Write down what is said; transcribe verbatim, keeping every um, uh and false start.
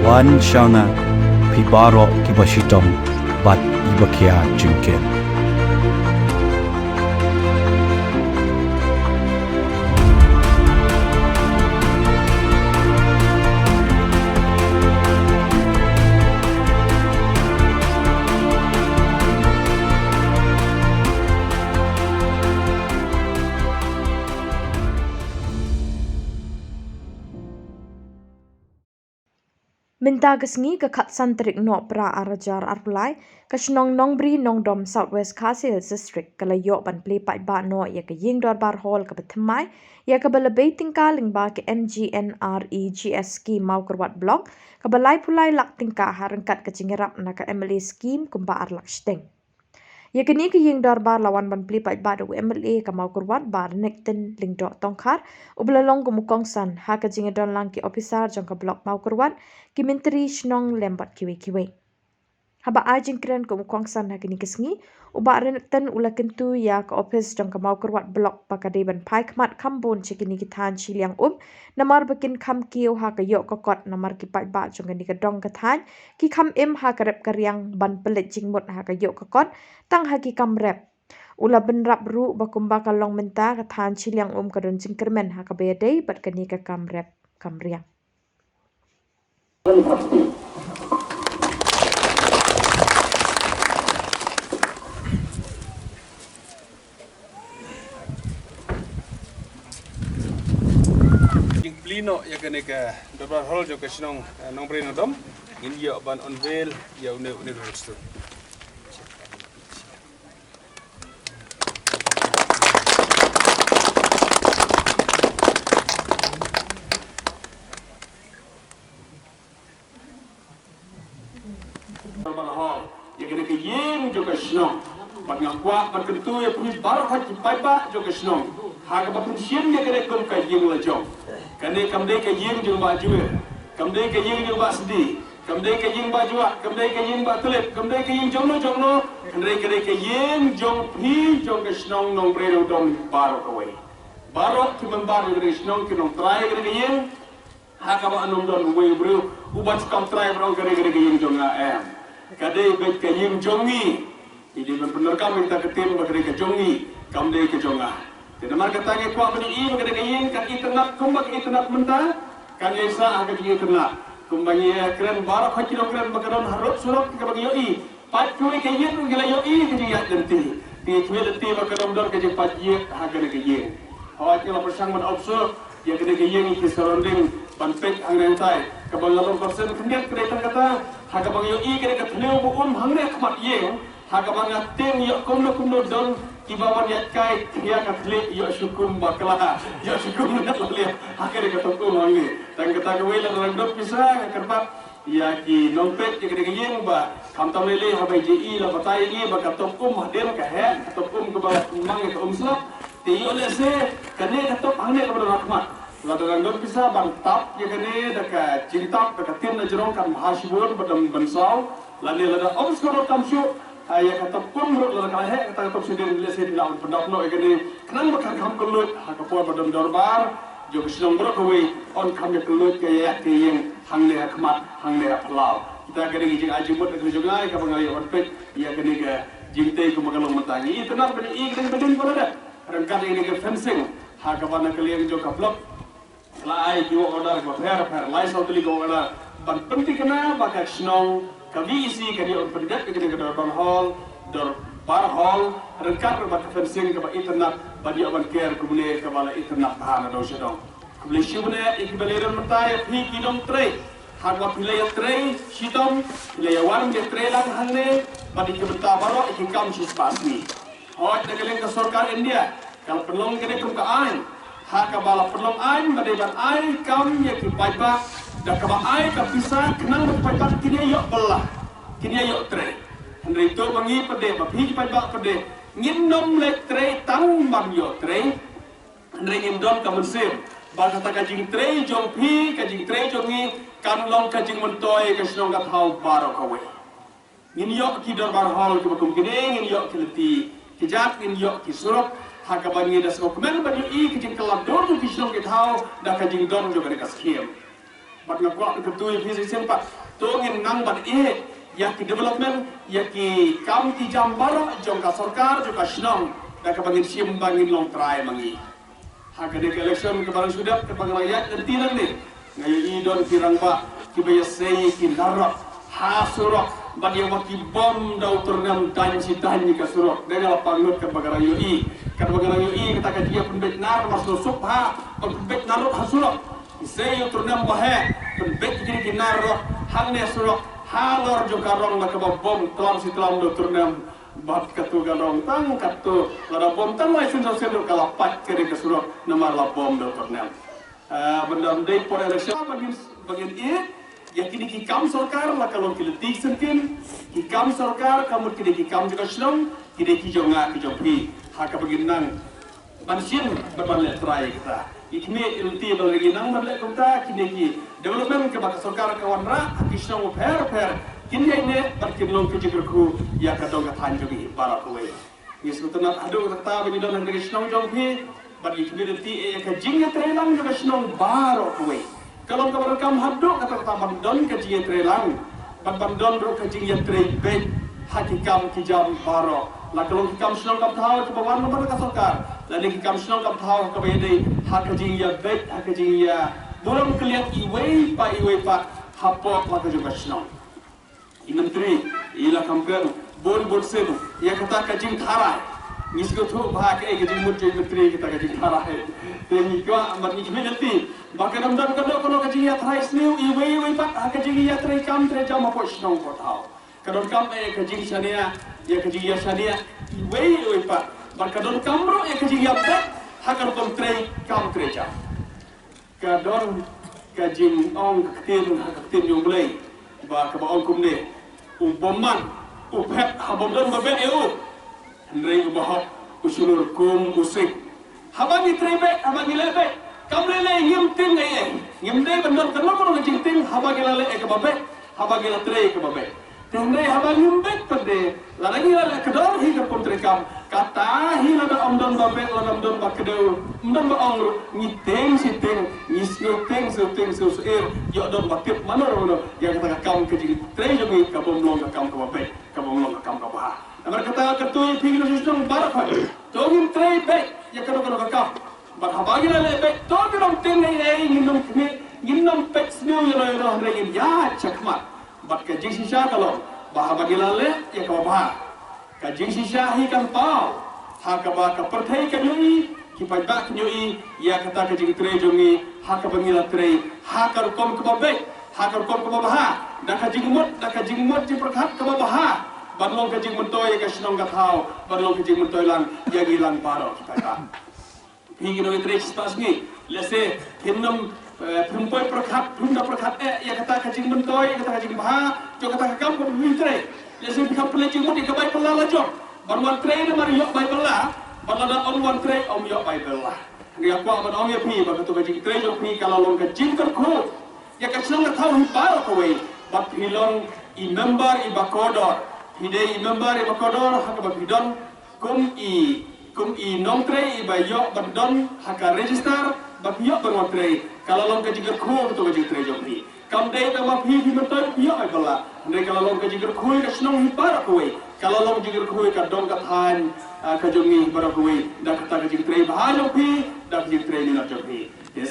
Wan sha nga, phi baroh kiba shitom bad kiba khia jingkit. Mynta ka sngi ka khatsan tarik Nohprah arhajar arphew lai, ka shnong Nongbri Nongdom, South West Khasi Hills District, ka la ïoh ban plie paidbah noh ïa ka ïing dorbar hall kaba thymmai, ïa kaba la bei tyngka lyngba ka M G N R E G S scheme Mawkyrwat Block, kaba laiphew lai lak tyngka ha ryngkat ka jingïarap na ka M L A scheme kumba ar lak shiteng. Ïa kane ka ïing dorbar la wan ban plie paidbah da u M L A ka Mawkyrwat Bah Renikton Lyngdoh Tongkhar, uba la long kum u kongsan, ha ka jingïadon lang ki ophisar jong ka block Mawkyrwat, ki myntri shnong lem bad kiwei kiwei. Haba ai jingkren kum u kongsan ha kane ka sngi, u Bah Renikton u la kyntu ïa ka ophis jong ka Mawkyrwat block ba ka dei ban phai khmat kham bun sha kine ki thaiñ shiliang um, namar ba kin kham kiew ha ka ïoh ka kot, namar ki paidbah jong kane ka dong ka thaiñ ki kham im ha ka rep ka riang ban pynleit jingmut ha ka ïoh ka kot, tang ha ki kam rep. U la bynrap ruh ba kumba ka long mynta, ka thaiñ shiliang um ka don jingkyrmen ha kaba ïadei bad kane ka kam rep kam riang. Jingplie noh ïa kane ka dorbar hall jong ka shnong, eh, Nongbrei Nongdom, ngin ïoh ban unveil ïa une une u stone. Dorbar hall, ïa kane ka ïing jong ka shnong. Bad nga kwah ban kyntu ïa phi baroh ki paidbah jong ka shnong, ha kaba phin shim ïa kane kum ka ïing la jong. Kane kam dei ka ïing jong Bah Jwir, kam dei ka ïing jong Bah Sdi, kam dei ka ïing Bah Jwat, kam dei ka ïing Bah Tlip, kam dei ka ïing jong no jong no. Hynrei ka dei ka ïing jong phi jong ka shnong Nongbrei Nongdom baroh kawei. Baroh ki member jong ka shnong ki nongtrai jong ka ïing. Ha kaba ym don uwei u briew uba shu kam trai ban ong ka dei, ka dei ka ïing jong nga, em. Ka dei beit ka ïing jong ngi. Ngi dei ban pyndonkam ïa kata ka ktien ba ka dei ka jong ngi, kam dei ka jong nga. Te namar kata ngi kwah ban ïohi ba ka dei ka ïing kan itynnad kumba ka itynnad mynta. Kan ïaisah ha ka jingitynnad kumba ngi ïakren baroh, ha ki nongkren ba ka don harud surok kaba ngi ïohi. Pat kiwei ki ïing ruh ki la ïohi ka jingïaid lynti. Te kiwei lynti ba ka dang don ka jingpait ïing ha kane ka ïing. Hooid, ngi la pyrshang ban observe ïa kane ka ïing, ki surrounding ban peit hangne hangtai. Kaba nga long concern khyndiat ka dei tang kata, ha kaba nga ïohi kane ka thliew ba um hangne khmat ïing, ha kaba nga tieng ïoh kumno kumno don kiba wan ïaid kai khia ka thliew, ïoh shu kum bakla, ïoh shu kum na ka liang ha kane ka tong um hangne. Tang kata kawei, la dang don pisa, nga kyrpad ïa ki nongpeit ïa kane ka ïing ba khamtam lei lei haba ïohi la batai ïa ngi ba ka tong um hadien ka heh, ka tong um kaba mang ïa ka um slap. Te ïoh lehse kane ka tong hangne kaba don ha khmat, lada dang don pisa ban tap ïa kane da ka jingtap da ka tin na jrong kan bha shibun ba dang ban saw. Lane lada ym sngewdon kam shuh, ha, ïa ka tong um ruh lada ka la heh kata ka tong shadien, lehse phi lah ban pyndap noh ïa kane khnang ba kan kham kylluid ha ka por ba don dorbar jong ka shnong baroh kawei, yn kham ïa kylluid ka ïa ka ïing hangne ha khmat, hangne ha phyllaw. Kita ka dei ka jingai jingmut ka jong nga ïa kaba nga ïoh ban peit ïa kane ka jingtei kumba ka long mynta. Ngi itynnad ban ïohi ka dei ka bynta ba la dep ryngkat ïa kane ka fencing ha kaba na ka liang jong ka block la ai ki work order kiba pher pher, lai saw tylli ki work order ban pynthikna ba ka shnong, ka V E C kan ïoh ban pyndep ïa kane ka dorbar hall, dorbar hall ryngkat bad ka fencing kaba itynnad ban ïoh ban ker kumne kaba la itynnad bha na dong sha dong. Khublei shibun ïa ki ba la ïadon mynta, ïa phi ki nongtrei, ha kaba phi la ïatrei shitom, phi la ïawan ïatrei lang hangne bad ïa ki bynta baroh ïa ki kam shispah sngi. Hooid, na ka liang ka sorkar India ka la pynlong kane kum ka aiñ, ha kaba la pynlong aiñ ba dei ban ai kam ïa ki paidbah da kaba ai ka pisa khnang ba ki paidbah kin ïa ïoh bylla, kin ïa ïoh trei. Hynrei to ba ngi pat de, ba phi ki paidbah pat de, ngin nym leit trei tang ban ïoh trei. Hynrei ngin don ka mynsiem ba kata ka jingtrei jong phi, ka jingtrei jong ngi kan long ka jingmyntoi ka shnong ka thaw baroh kawei. Ngin ïoh ki dorbar hall kiba kum kine, ngin ïoh ki lynti ki jat, ngin ïoh ki surok, ha kaba ngi da sngewkmen ban ïohi ka jingkylla dur jong ki shnong ki thaw da ka jingdon jong kane ka skhim. Bad nga kwah kyntu ïa phi shisien pat, to ngin nang ban ïeh ïa ki development, ïa ki kam ki jam baroh jong ka sorkar jong ka shnong, da kaba ngin shim ba ngin long trai ma ngi. Ha kane ka election kaba nang shu dep, kaba nga la ïaid lynti nangne, nga ïohi don ki rangbah kiba ïasei ki nar rok ha surok, bad ïa wa ki bom da u tyrnem daiñ shi daiñ ïa ka surok. Dei nga la pang lut kaba nga nang ïohi, kaba nga nang ïohi kata ka jingïapynbeit nar mar shu suk ha, ban pynbeit nar rok ha surok. Ki sei ïa u tyrnem ba heh, pynbeit kine ki nar rok hangne surok, halor jong ka rong da kaba bom tlam shi tlam da u tyrnem. Bad katu ka rong tang katu, lada bom tang lai sien saw sien ruh ka la pait kane ka surok namar la bom da u tyrnem. Ah, ban dang dei por election ba ngin, ba ngin ïeh ïa kine ki kam sorkar, la ka long ki lynti ki syngkien, ki kam sorkar, ka mut kine ki kam jong ka shnong, kine ki jong nga ki jong phi. Ha kaba ngin nang ban shim bad ban leh trai kita. Ki khmih lynti ba la ngi nang ban leh kumta, kine ki development kaba ka sorkar ka wanrah ha ki shnong bapher bapher, kin ïai neh bad kin long ka jingkyrkhu ïa ka dong ka thaiñ jong ngi baroh kawei. Ngi sngewtynnat haduh katta ba ngi don ha kane ka shnong jong phi, bad ngi khmih lynti ïa ka jingïatreilang jong ka shnong baroh kawei. Ka long kaba donkam haduh katta katta ban don ka jingïatreilang, bad ban don ruh ka jingïatrei beit ha ki kam ki jam baroh. La ka long ki kam shnong kam thaw kiba wan lyngba ka sorkar, lane ki kam shnong kam thaw kaba ïadei ha ka jingïabeit, ha ka jingïaburom kylliat iwei pa iwei pat hapoh la ka jong ka shnong. I Myntri i la kham kren bun bun sien ïa kata ka jingtharai. Ngi sngewthuh ba kaei ka jingmut jong i Myntri kata ka jingtharai. Te ngi kwah bad ngi khmih lynti ba kan ym don kano kano ka jingïatharai sniew iwei iwei pat ha ka jingïatrei kam trei jam hapoh shnong hapoh thaw. Ka donkam ïa ka jingshaniah, ïa ka jingïashaniah iwei iwei pat. Bad ka donkam ruh ïa ka jingïabeit ha ka rukom trei kam trei jam. Ka don ka jingong ka ktien ha ka ktien jong U Blei ba kaba ong kumne: U bymman u phet ha bym don ba beh ïa u, hynrei uba hok u shlur kum u sing. Haba ngi trei beit, haba ngi leh beit, kam lei lei ngim tieng ei ei. Ngim dei ban don kano kano ka jingtieng haba ngi la leh ïa kaba beit, haba ngi la trei ïa kaba beit. Te hynrei haba ngim beit pat de, lada ngi la leh kdor hi ka rukom treikam, kata hi lada ym don ba beh, lada ym don ba kdew, ym don ba ong ruh, ngi tieng shi tieng, ngi sngewtieng sngewtieng sngewsyier, ïoh don ba tip mano ruh mano ïa kata ka kam ka jingtrei jong ngi ka bym long ka kam kaba beit, ka bym long ka kam kaba bha. Namar kata ka kyrtoi ïa phi ki nongshong shnong baroh, to ngin trei beit ïa kano kano ka kam. Bad haba ngi la leh beit, to ngin ym tieng ei ei, ngin ym khmih, ngin ym peit sniew ïano ïano, hynrei ngin ïaid shakhmat. Bad ka jingshisha ka long ba haba ngi la leh ïa kaba bha, ka jingshisha hi kan paw ha kaba ka pyrthei kan ïohi, ki paidbah kin ïohi ïa kata ka jingtrei jong ngi ha kaba ngi la trei ha ka rukom kaba beit, ha ka rukom kaba bha, da ka jingmut, da ka jingmut jingpyrkhat kaba bha, ban long ka jingmyntoi ïa ka shnong ka thaw, ban long ka jingmyntoi lang ïa ngi lang baroh ki paidbah. Phi ki nongtrei shispah sngi, lehse phin ym, eh, phim poi pyrkhat, phim da pyrkhat eh ïa kata ka jingmyntoi, ïa kata ka jingbha jong kata ka kam kaba phi trei. Lehse phi kham pynleit jingmut ïa ka bai bylla la jong ban wan trei, namar ïoh bai bylla, bad lada ym wan trei ym ïoh bai bylla. Nga kwah ban ong ïa phi ba kato ka jingtrei jong phi ka la long ka jingkyrkhu ïa ka shnong ka thaw hi baroh kawei. Bad phi long i member iba kordor, phi dei i member iba kordor ha kaba phi don kum i, kum i nongtrei iba ïoh ban don ha ka register ba phi ïoh ban wan trei. Ka la long ka jingkyrkhu kato ka jingtrei jong phi. Kam dei tang ba phi phi myntoi phi ïoh bai bylla, hynrei ka la long ka jingkyrkhu ïa ka shnong hi baroh kawei, ka la long jingkyrkhu ïa ka dong ka thaiñ, ah, ka jong ngi baroh kawei, da kata ka jingtrei bha jong phi, da ka jingtrei minot jong phi. Te